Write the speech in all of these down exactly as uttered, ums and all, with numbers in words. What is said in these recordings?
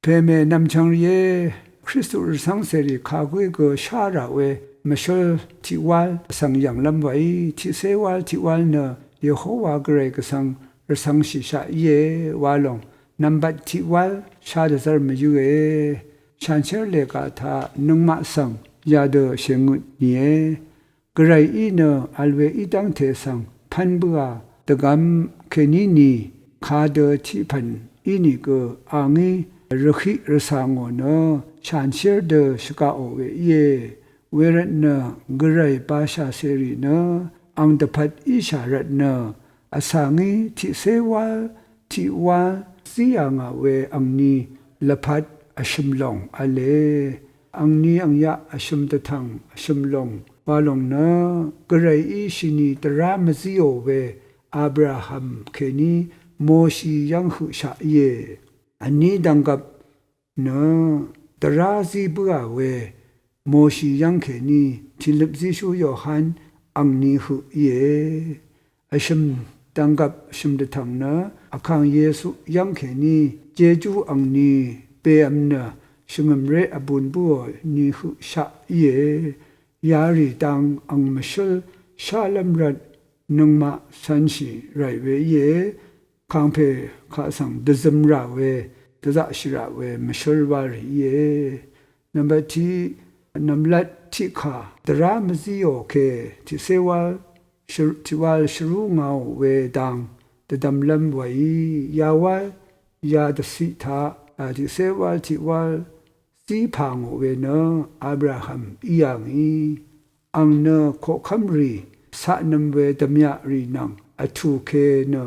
pèmè nv̀mchvng rìé, Kristu rvcv́ngcèrì kagǿí gø shá rà we mvshǿl tiq wál vsvng yv̀nglv́m weí, tiqcé wál tiq wál nø Yehowa Gvray Gvsvng rvcv̄ngshìshaq íe wa lòng, nv̀mbat tiq wál shá dvzv́r mvyǿe. Shanshér lègaq taq nøngmaq svng yadø shèngøt nìe. Gvrayí nø vl we í dv́ngte svng pv́n bǿà, dvgvm kèní ni kadø tiq pv̀n ínìgø a ngí rvhiq rvcà ngò nø shanshér dø shvgaqò we íe. Wervtnø Gvray bashà cèrì nø ang dvpvt íshà rvtnø vsvng í tiqcé wál tiq wál zí yà ngà we angni lvpat vshø̀m lòng v̄le. Angni angyaq vshø̀m dvtv̀ng vshø̀m lòng wa lòng nø Gvrayí shini dvrá mvzíò we Abraham kèní Moshi yv́ng høqshaq íe. Vní dv̀nggvp nø dvrá zí bǿà we Moshi yv́ng kèní tìløp zíshú Yohan angni høq íe. Vshø̀m dv̀nggvp shø̀m dvtv̀ng nø Vkàng Yesu yv́ng kèní jejú angni bèvm nø shvngø̀mré vbun bǿò ni høqshaq íe. Yarì dang ang mvshǿl shálv́m rvt nøngmaq cv̄nshì ràì we íe. Kàngpè kaq svng dvzøm rà we, dvzaqshì rà we mvshǿl wá rì íe. Nv̀mbat tiq, nv̀mlat tiqkà dvrá mvzíò ke tiqcé wál shvr-, tiq wál shvrú ngàò we dang dvdvmlv́m wàí, yawál yadvciq taq, a, tiqcé wál tiq wál zí pà ngò we nø Abraham í yà ngì. Ang nø koqkv́mrì catnøm we dvmyaqrì nvng vtù ke nø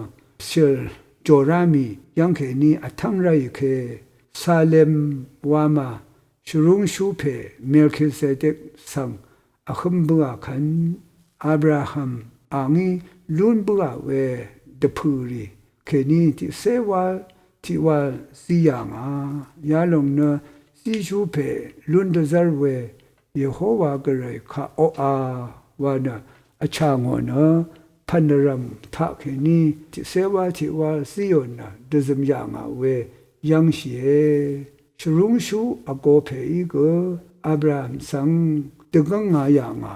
shø̀l jòrá mì yv́ng kèní vtv́ng ráì ke, Salem wamà shvrúngshú pè Melkizedek svng vhǿm bǿà kvn, Abraham a ngí lún bǿà we dvpø̀rì kèní tiqcé wál tiq wál zí yà ngà. Yalòng nø zíshú pè lún dvzv́r we Yehowa Gvray kaq oqà wa nø vchà ngò nø pv̀nrv̀m taqkèní tiqcé wál tiq wál zíò nø dvzøm yà ngà we yv́ngshìe. Shvrúngshú vgo pèí gø Abraham svng dvgǿngā yà ngà.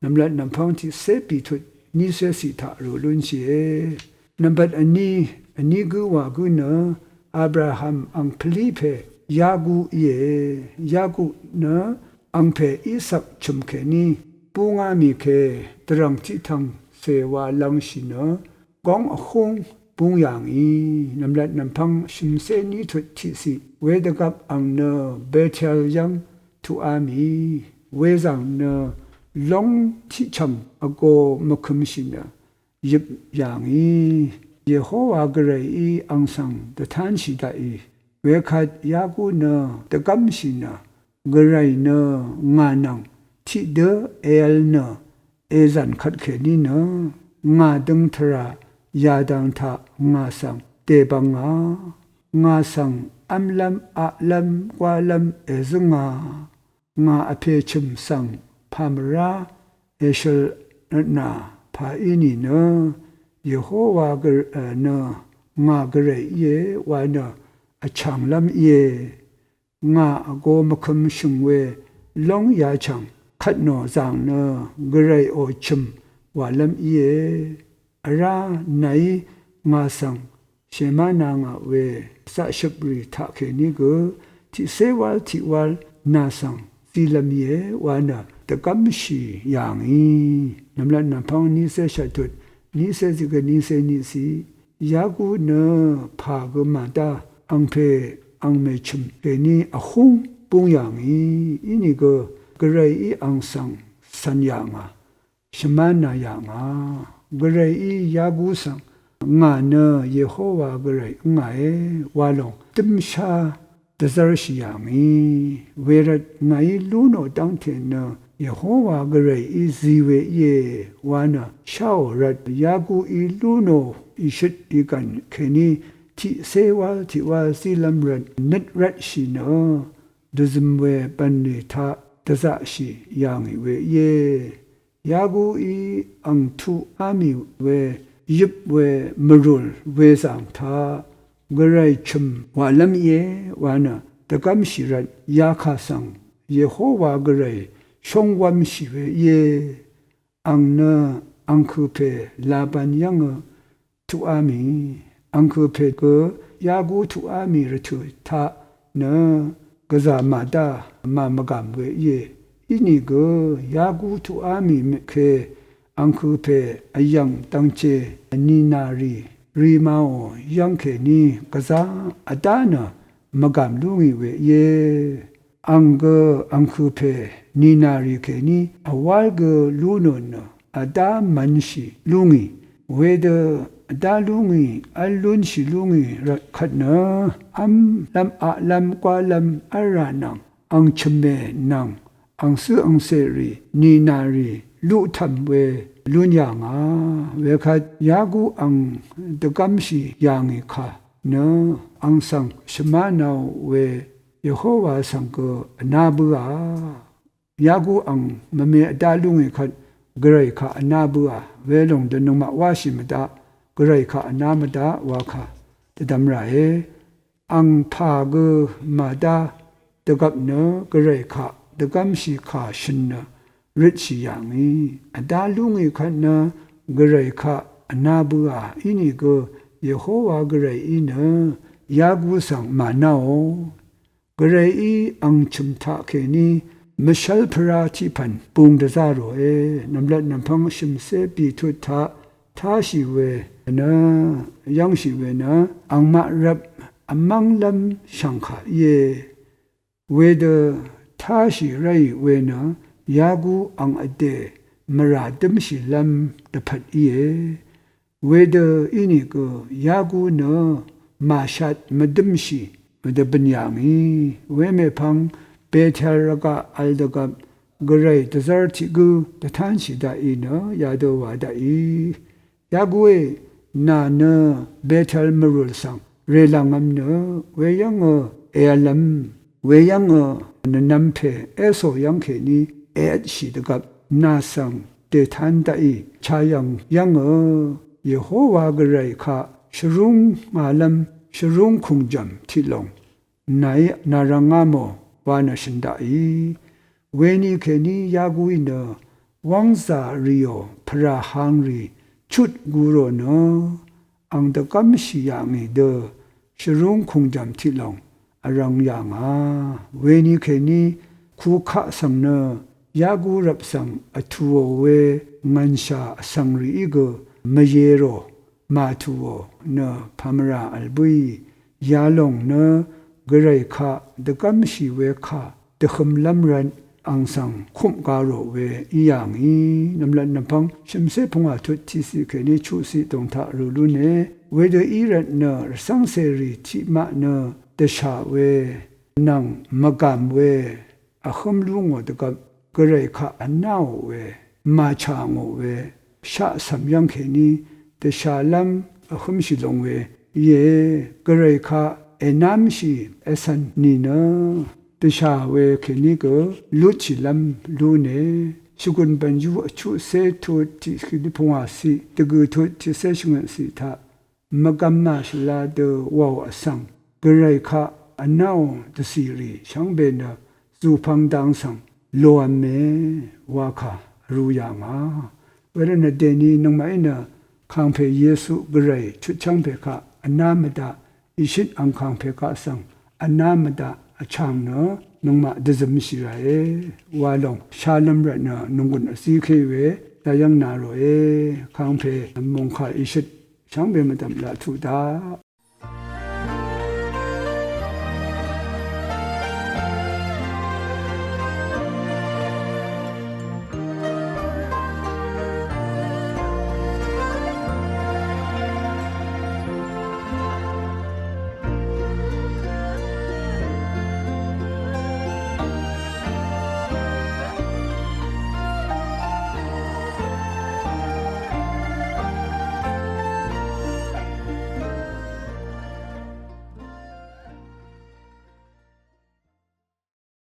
Nv̀mlat nv̀mpv́ng tiqcé pìtut nícé ciq taq rø̀ lúnshìe. Nv̀mbat vní, vní gǿ wa gǿ nø Abraham ang pvlí pè Yaku íe. Yaku nø angpè Isak chø̀m kèní búngá mì ke dvrv̀ng tiqtv̀ng cè wa lv̄ngshì nø góng vhúng búng yà ngì. Nv̀mlat nv̀mpv́ng shø̀mcé ní tut tiqciq wedvgvp ang nø Betel yv́ng tuqá mì. Wezàng nø lóng tiqchv̀ng vgo mvkømshì nø yøp yà ngì. Yehowa Gvrayí ang svng dvtánshì daqì. Wekvt Yaku nø dvgv́mshì nø Gvray nø ngà nvng tiqdø èvl nø èzv̀n kvtkèní nø ngà døng tvrà yadang taq ngà svng dèbvngà. Ngà svng v́mlv́m aqlv́m gwálv́m èzǿngà. Ngà vpè chø̀m svng pàmvrá èshøl rvtnà pà í nìnø Yehowa Gvray nø ngà Gvray íe wa nø vchànglv́m íe. Ngà vgo mvkøm shø̀ng we lóng yachv̀ng kvtnò zàng nø Gvrayò chø̀m wàlv́m íe. Vrá nàí ngà svng shèmána ngà we zaqshøprì taqkèní gø tiqcé wál tiq wál nà svng zilv́m íe wa nø dvgv́mshì yà ngì. Nv̀mlat nv̀mpv́ng nícé shvtut, nícé zìgø nícé niqciq. Yaku nø pà gø màdá angpè angmè chø̀m kèní vhúng búng yà ngì. Inìgø Gvrayí ang svng cv̀n yà ngà, shvmána yà ngà. Gvrayí Yaku svng ngà nø Yehowa Gvray ǿngàe wa lòng dǿmshá dvzv́rshì yà ngì. Wervt ngàí lú nò dv́ngte nø Yehowa Gvrayí zi we íe wa nø sháò rvt Yakuí lú nò ìshøt ìgv̀n kèní tiqcé wál tiq wál zílv́m rvt nøt rvtshì nø dvzøm we bv̀nlì taq dvzaqshì yà ngì we íe. Yakuí ang tuqá mì we yøp we mvrùl wezàng taq Gvray chø̀m wàlv́m íe wa nø dvgv́mshì rvt yakà svng Yehowa Gvray shongwv̄mshì we íe. Ang nø angkø̀pè Laban yv́ngø tuqá mì, angkø̀pè gø yagu tuqá mì rvtø̀ taq nø gvzà màdá màmvgàm we íe. Inìgø yagu tuqá mì ke angkø̀pè vyv̀ng dvngce vninàrì rimaò yv́ng kèní gvzà vdá nø mvgàm lú ngì we íe. Ang gø angkø̀pè ninàrì kèní vwál gø lú nø nø vdá mv̄nshì lú ngì. Wedø vdá lú ngì v́l lúnshì lú ngì rvt kvt nø v́mlv́m aqlv́m gwálv́m v́lrà nvng ang chø̀mè nvng angcǿ angcèrì ninàrì luqtv̀m we lún yà ngà. Wekvt yagu ang dvgv́mshì yà ngì kà nø ang svng shvmá naò we Yehowa svng gø vná bǿà. Yagu ang mvme vdá lú ngì kvt Gvray kaq vná bǿà. Welòng dø nøngmaq wáshì mvdaq, Gvray kaq vná mvdaq wa kà dvdvm ràe. Ang pà gø màdá dvgvp nø Gvray kaq dvgv́mshì kà shø̀n nø røtshì yà ngì. Vdá lú ngì kvt nø Gvray kaq vná bǿà. Inìgø Yehowa Gvrayí nø yagu svng mànáò. Gvrayí ang chø̀m taqkèní mvshv́l pvrá tiq pv̀n bung dvzá ròe. Nv̀mlat nv̀mpv́ng shø̀mcé bìtut taq táshì we nø, yv́ngshì we nø angmaq rvp vmv́nglv́m shv̀ngkà íe. Wedø táshì ráì we nø yagu ang vdè mvrà dǿmshìlv́m dvpvt íe. Wedø inìgø yagu nø màshat mvdǿmshì mvdvbø̀n yà ngì. Wemèpvng Betel rvgaq vl dvgvp Gvray dvzv́r tiq gǿ dvtánshì daqì nø yadø wa daqì. Yagué, nà nø Betel mvrùl svng rèlv̀ngvm nø weyv́ngø èv̄lv́m, weyv́ngø nvnvm pè Eso yv́ng kèní èvtshì dvgvp nà svng dètán daqì. Chayv̀ng yv́ngø Yehowa Gvray kaq shvrúng ngàlv́m shvrúng kùngjv̀m tiqlòng nàí nàrvngá mò wa nø shø̀n daqì. Weni kèní yaguí nø wv́ngzà rìò pvrà hangrì chut gu rò nø ang dvgv́mshì yà ngì dø shvrúng kùngjv̀m tiqlòng vrvng yà ngà. Weni kèní kukaq svng nø yagu rvp svng vtùò we ngv̀nshà vsvng rìí gø mvyē rò màtùò nø pàmvrà vl bǿì. Yalòng nø Gvray kaq dvgv́mshì we kà dvhømlv́m rvt ang svng kumq ga rò we í yà ngì. Nv̀mlat nv̀mpv́ng shø̀mcé pungwà tut tiqciq kèní chuqciq dòng taq rø lúne. Wedø í rvt nø rvcv́ng cèrì tiqmaq nø dvshà we nvng mvgàm we vhǿm lú ngò dvgvp Gvray kaq vnáò we màchà ngò we shaq cv̀m yv́ng kèní dvshàlv́m vhǿmshì long we íe. Gvray kaq ènámshì ècv̀n nìnø dvshà we kèní gø lutshìlv́m lúne. Shvgùn bv̀njú vchuqcé tut tiqkèní pungwàciq dvgø̀ tut tiqcé shvngøtciq taq mvgvm màshvla dø wàò vsvng Gvray kaq vnáò dvcìrì shvngbe nø zùpvng dang svng lòv̄me wa kà vrū yà ngà. Wervtnø dèni nøngmaqí nø kàngpè Yesu Gvray chutchv́ng pè kaq vná mvdaq ìshøt ang kàngpè kaq svng vná mvdaq vchàng nø nøngmaq dvzømshì ràe wa lòng shalv́m rvtnø nònggùn vzíké we yayv́ng na ròe. Kàngpè mòngkà ìshøt shvngbe mvdv̀m laq tuq daq.